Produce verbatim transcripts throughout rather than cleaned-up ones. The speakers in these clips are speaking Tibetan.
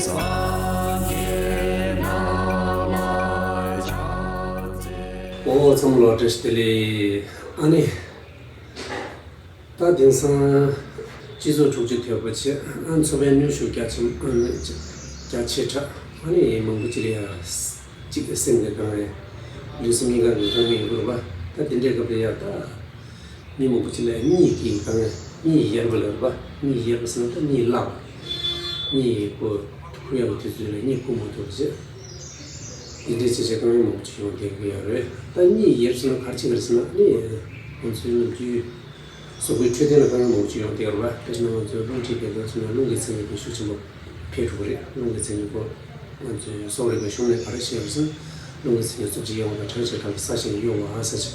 འོ་ཚང་མ་ལ་བཀྲ་ཤིས་བདེ་ལེགས། ཨ་ནི། ད་དེང་སང་སྤྱི་ཚོགས་འཁྲུག་ཆ་དོད་པོ་ཆེ། ཨ་ཚོ་པའི་གནོན་ཤུགས་རྒྱ་ཆེ། ཨ་རྒྱ་ཆེ་དྲགས། ཨ་ནི་མང་པོ་ཅིག་ལ་ཡ་ཅིག་སེམས་ཀྱི་གང་རེད། ལུས་སེམས་གཉིས་ཀ་གི་གང་གི་ཡོད་དགོས་རེད་པ། ད་དེ་འདྲའི་སྐབས་ལ་ཡ་ད་མི་མང་པོ་ཅིག་ལ་གཉིད་ཀྱི་གང་རེད། གཉིད་ཡེར་བ་ལ་རེད་པ། གཉིད་ཡེར་བ་ཟེར་ན་ད་གཉིད་བརླག་པ། གཉིད་ཁུག་ཁུག་ཡག་གི་དུས་ཚོད་ལ་གཉིད་ཁུག་མ་ཐུབ་པ་བྱས། དེ་འདྲའི་བྱས་བྱས་གང་རེད་མང་པོ་ཅིག་ཡོང་བསྡད་ཀྱི་ཡོད་རེད། ད་གཉིད་ཡེར་ཟེར་ན་ག་རེ་བྱེད་ཀྱི་རེད་ཟེར་ན། ཨ་ནི་ང་ཚོའི་ནམ་རྒྱུན། གཟུགས་པོའི་འཕྲོད་བསྟེན་ལ་དཀའ་ངལ་མང་པོ་ཅིག་ཡོང་བསྡད་ཡོད་རེད་པ། དེ་བཞིན་ང་ཚོའི་རླུང་མཁྲིས་བར་དུ་ཕྱིན་ན་རླུང་གི་མཚན་ཉིད་དེ་ཤུགས་ཆེན་པོ་འཕེལ་འགྲོ་གི་རེད། རླུང་གི་མཚན་ཉིད་སྐོར་ང་ཚོའི་གསོ་བ་རིག་པའི་གཞུང་ནས་ག་རེ་བཤད་ཡོད་ཟེར་ན། རླུང་གི་མཚན་ཉིད་རྩུབ་ཅིག་ཡོང་བ་དང་གྲང་ཞིང་ཁྲག་ལ་སྲ་ཞིང་གཡོ་བ་ཟེར་ཅིག་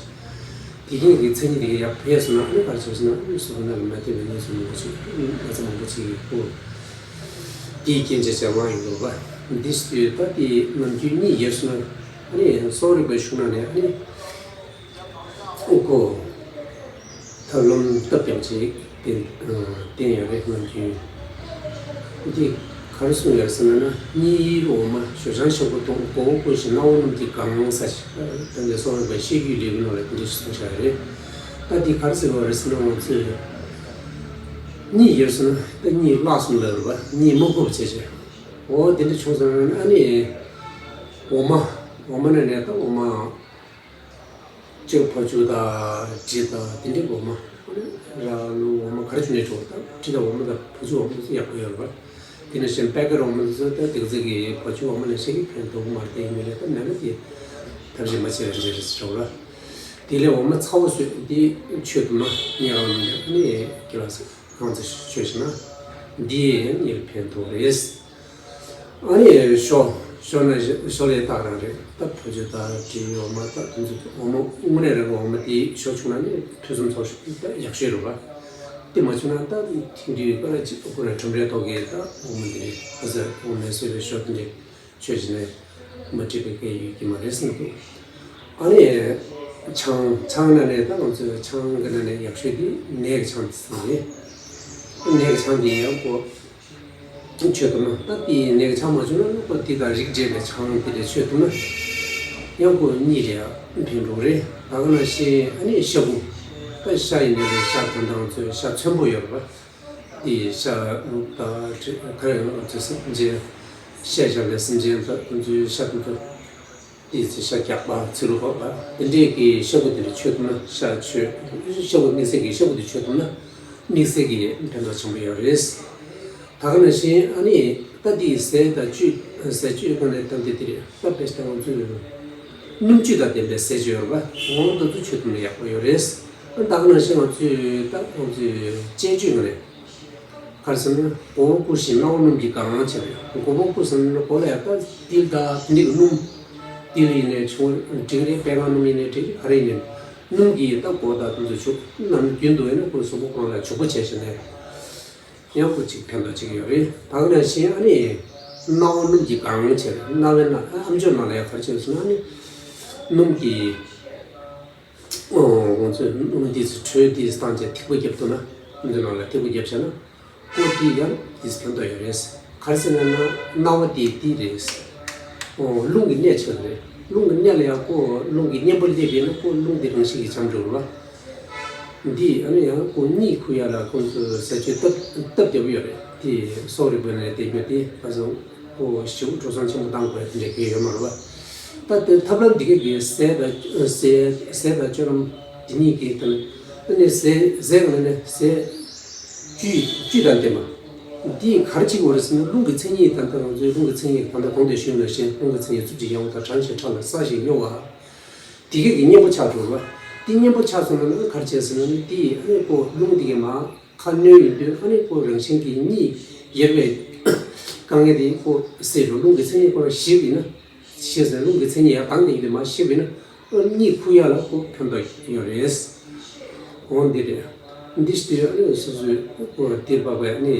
དེ་གཉིས་ཀྱི་མཚན་ཉིད་དེ་ག་ཡར་འཕེལ་སོང་ན། ཨ་ནི་ག་རེ་བྱེད་ཟེར་ན། ཨ་ནི་གཟུགས་པོ་ནང་ལ་མ་བདེ་བའི་གནས་ཚུལ་མང་པོ་ཅིག་ན་ཚ་མང་པོ་ཅིག་གི་སྐོར་དེའི་རྐྱེན་བྱས་བྱས་ལངས་ཡོང་གི་རེད་པ། འདི་ཞིག་ད་དེ་ནམ་རྒྱུན་གཉིད་ཡེར་སོང་ན། ཨ་ནི་གསོ་བ་རིག་པའི་གཞུང་ནང་ནས་ཨ་ནི། ཨོ་ཁོ། ཐབས་ལམ་སྟབས་བདེ་པོ་ཅིག་བསྟན་ཨ་བསྟན་ཡོད་རེད། ང་ཚོས་འདི་ག་རེ་གསུངས་ཡོད་ཟེར་ན། གཉིད་ཡེར་འོ་མ་ཞོ་ཆང་ཤོག་བུ་བཏུང་། མགོ་བོ་བསྐུམ་ཞིང་རྣ་བ་སྣུམ་གྱིས་གང་ཟེར། ད་ལྟའི་གསོ་བ་རིག་པའི་བཤད་རྒྱུན་ལས་འགུལ་ནང་ལ་དེ་འདྲ་ཞིག་གསུངས་བཞག་ཡོད་རེད། ད་འདི་ག་རེ་ཟེར་བ་རེད་ཟེར་ན། ང་ཚོས་གཉིད་ཡེར་སོང་ན་ད་གཉིད་བརླག་སོང་ལབ་རེད་པ། གཉིད་མ་ཁུག་པ་བྱས་བྱས། འོ་དེ་འདྲ་བྱུང་སོང་ན། ཨ་ནི་འོ་མ། འོ་མ་ནང་ནས་ད་འོ་མ། གཅིག་བ་ཕྱུགས་དང་འབྲས་དང་དེ་འདྲའི་འོ་མ། ར་ལུག་འོ་མ་ག་རེ་བྱུང་ནའི་འགྲིག་གི་རེད། ད་འབྲས་དང་འོ་མ་དང་བ་ཕྱུགས་འོ་མ་ཚོ་ཡག་པོ་ཡོད་རེད་པ། དེ་ནང་བཞིན་པེ་ཀར་འོ་མ་ཚོ་ད་དེ་ག་ཚོད་ཀྱི་བ་ཕྱུགས་འོ་མ་ལས་ཤེད་ཀྱིས་ཕན་ཐོགས་མ་རེད། དེ་ཡིན་ནའི་ད་མེད་ན་དེ་ཐབས་ཤེས་མ་བྱས་པ་རེད་ཟེར་བ། དེ་ལས་འོ་མ་ཚ་བོ་བཟོས་དེ་མཆོད་ཐུབ་ན། གཉིད་ཁུག་ནས་ནི་དགེ་ལགས་གང་ཚེ་མཆོད་ཤེས་ན་འདི་ཡང་གཉིད་ལ་ཕན་ཐོགས་རེད། ཨ་ནི་ཞོ། ཞོ་ནི་ཞོ་ལས་ཏག་རང་རེད། ད་བ་ཕྱུགས་དང་འབྲས་འོ་མ་དང་དེ་ཚོ་འོ་མ་དངོས་གནས་རང་གི་འོ་མ་དེ་ཞོ་བྱུང་ན་ནི་ཕུན་སུམ་ཚོགས་ཤིང་ད་ཡག་ཤོས་རེད་པ། དེ་མ་བྱུང་ན་ད་ཐེངས་འདིའི་ཀ་ར་གཅིག་ཁོ་ར་ཁྲོམ་རའི་ཐོག་གི་ད་འོ་མ་དེ་རེད། ཁ་ཟས་འོ་མས་བཟོས་པའི་ཞོ་དེ་འདྲས་མཆོད་བྱས་ནས་མ་འགྲིག་པའི་སྐད་ཡོད་ཀྱི་མ་རེད་བསམ་འདུག་ཨ་ནི་ཆང་། ཆང་ནང་ནས་ད་ང་ཚོས་ཆང་གི་ནང་ནས་ཡག་ཤོས་དེ་ནས་ཀྱི་ཆང་དེ་རེད། ནས་ཀྱི་ཆང་དེ་ཡང་ཁོ་མཆོད་ཐུབ་ན། ད་དེ་ནས་ཆང་མ་བྱུང་ན་ཁོ་དེ་དང་རིགས་འདྲེས་པའི་ཆང་དེ་འདྲ་མཆོད་ཐུབ་ན་ཡང་ཁོ་གཉིད་ལ་ཕན་འགྲོ་རེད། ད་ག་ནང་བཞིན་ཨ་ནི་ཤ་ཁུ། ད་ཤ་ཡིན་ནའི་རེད། ཤ་དང་ད་ང་ཚོའི་ཤ་ཚོན་པོ་ཡོད་རེད་པ། དེ་ཤ་ལུག་དང་ག་རེ་ཡོད་ན། ང་ཚོའི་སེམས་ཅན་ཤ་བཞག་པའི་སེམས་ཅན་ད་ང་ཚོའི་ཤ་དེ་ཚོ། དེ་ཚོ་ཤ་རྒྱགས་པ། ཚིལ་ལུ་ཕོག་པ། དེ་འདྲས་ཀྱི་ཤ་ཁུ་དེ་འདྲ་མཆོད་ཐུབ་ན། ཤ་མཆོད། ཤ་ཁུ་དམིགས་བསལ་གྱི་ཤ་ཁུ་དེ་མཆོད་ཐུབ་ན་དམིགས་བསལ་གྱི་ཕན་ཐོགས་ཆེན་པོ་ཡོད་རེད། ད་ག་ནང་བཞིན་ཨ་ནི་ད་དེའི་ཟས་དང་བཅུད། ཟས་བཅུད་གང་ནས་བཏང་སྟེ་དེ་རེད། ད་དཔེ་ཆ་ང་ཚོས་སྣུམ་བཅུད་དང་ལྡན་པའི་ཟས་བཅུད་ཡོད་རེད་པ། འོ་དེ་ཚོ་མཆོད་ཐུབ་ན་ཡག་པོ་ཡོད་རེད། ད་ག་ནང་བཞིན་ང་ཚོས་ད་ང་ཚོས་དཔྱད་བཅུད་ངོས་ནས། ག་རེ་ཟེར་ན། མགོ་བོ་བསྐུམ་ཞིང་རྣ་བ་སྣུམ་གྱིས་གང་བྱས་པ་རེད། མགོ་བོ་བསྐུམ་ཟེར་ན་མགོ་ལ་ཡ་ད་ཏིལ་དང་དེ་འདྲ་གི་སྣུམ། ཏིལ་ཡིན་ནའི་ཆུང་འགྲིག་རེད། པད་ཁ་སྣུམ་ཡིན་ནའི་འགྲིག་རེད། ག་རེ་ཡིན་ནའི་སྣུམ་གྱིས་ད་མགོ་དང་དེ་ཚོ་བྱུག། ནམ་རྒྱུན་དུ་ཡིན་ན་ཁོ་གཟུགས་པོ་ཁོ་རང་ལ་བྱུག་པ་བྱས་བྱས་ནས་ཡང་ཁོ་ཅིག་ཕན་ཐོགས་ཅིག་ཡོད་རེད། ད་ག་ནང་བཞིན་ཨ་ནི་རྣ་བ་སྣུམ་གྱིས་གང་བྱས་པ་རེད། རྣ་བའི་ནང་། ཨ་མཆོག་ནང་ལ་ཡ་ག་རེ་བྱས་ཟེར་ན། ཨ་ནི་སྣུམ་གྱིས། ཨོ། ང་ཚོས་སྣུམ་འདི་ཚོ་དྲོད་འདི་བཏང་བྱས་ཐིགས་པ་བརྒྱབ་ཐུབ་ན། སྣུམ་འདི་ནང་ལ་ཐིགས་པ་བརྒྱབ་བྱས་ན། ཁོ་འདི་ཡང་འདི་ཕན་ཐོགས་ཡོད་རེད། ག་རེ་ཟེར་ན་ན། རྣ་བ་འདི་འདི་རེད། ཨོ། རླུང་གི་གནད་ཆགས་རེད། རླུང་གི་གནད་ལ་ཡང་ཁོ་རླུང་གི་གཉེན་པོ་སླེབས་པས་ན་ཁོ་རླུང་འདི་རང་བཞིན་གྱིས་འཇམ་འགྲོ་རེད་པ། འདི་ཨ་ནི་ཡང་ཁོ་གཉིད་ཁུག་ཡག་ལ་ཁོང་ཚོས་ཟས་བཅུད་སྟབས་སྟབས་བདེ་པོ་ཡོད་རེད། དེ་གསོ་བ་རིག་པའི་ནང་བསྟན་རྒྱུ་དེ་ཁ་སང་ཁོ་ཞེ་པོ་འགྲོ་སོང་ཆེན་པོ་བཏང་དགོས་དེ་འདྲ་གང་ཡང་ཡོད་མ་རེད་པ། ད་དེ་ཐབས་ལམ་འདི་ག་གི་ཟས་དང་ཟས་ཟས་དང་སྤྱོད་ལམ་འདི་གཉིས་ཀྱི་ཐད་ནས་ཨ་ནི་ཟས་ཟས་གང་ནས་ཟས་བཅུད་བཅུད་དང་ལྡན་པ། འདི་ག་རེ་བྱེད་དགོས་རེད་ཟེར་ན། རླུང་གི་མཚན་ཉིད། ད་ལྟ་ང་ཚོའི་རླུང་གི་མཚན་ཉིད་ད་ལྟ་གོང་དུ་ཞུས་ནང་བཞིན་རླུང་གི་མཚན་ཉིད་རྩུབ་ཅིང་ཡང་དང་གྲང་ཞིང་ཁྲག་ལ་སྲ་ཞིང་གཡོ་བ། དེ་ག་གི་གཉེན་པོ་ཆགས་འགྲོ་བ། དེ་གཉེན་པོ་ཆགས་སོང་ན་ནི་ག་རེ་བྱས་ཟེར་ན་ནི། དེ་ཨ་ནི་ཁོ་རླུང་དེ་ག་མར་ཁ་གནོན་ཡོང་དུས་ཨ་ནི་ཁོ་རང་བཞིན་གྱིས་གཉིད་ཡེར་བའི་དཀའ་ངལ་དེ་ཁོ་སེལ་འགྲོ། རླུང་གི་མཚན་ཉིད་ཁོ་རང་ཞི་བས་ན། ཞི་ཟེར་རླུང་གི་མཚན་ཉིད་ཡར་ལྡང་བསྡད་ཀྱི་དེ་མར་ཞི་བས་ན། ཨ་གཉིད་ཁུག་ཡག་ལ་ཁོ་ཕན་ཐོགས་ཡོད་རེད། འོ་འདི་རེད། འདི་ཞུ་དུས་ཨ་ནི་སོ་སོའི་ཁོ་དེར་བབས་པའི་ཨ་ནི་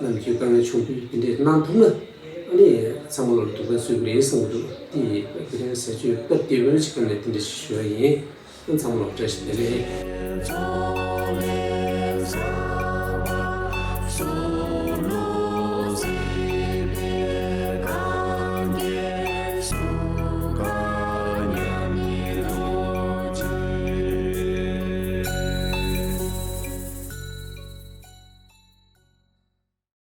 ནམ་རྒྱུན་དཀའ་ངལ་བྱུང་དུས་དེ་འདྲས་གནང་ཐུབ་ན། ཨ་ནི་ཚང་མ་ལ་སྡུག་པ་བཟོས་ཀྱི་རེད་བསམ་གྱི་འདུག། དེ་ཡིས་དེ་རིང་ཟས་བཅུད་སྟབས་བདེ་པོ་ཞིག་ག་ནས་དེ་འདྲ་ཞིག་ཞུ་བ་ཡིན། ཨ་ཚང་མ་ལ་བཀྲ་ཤིས་བདེ་ལེགས།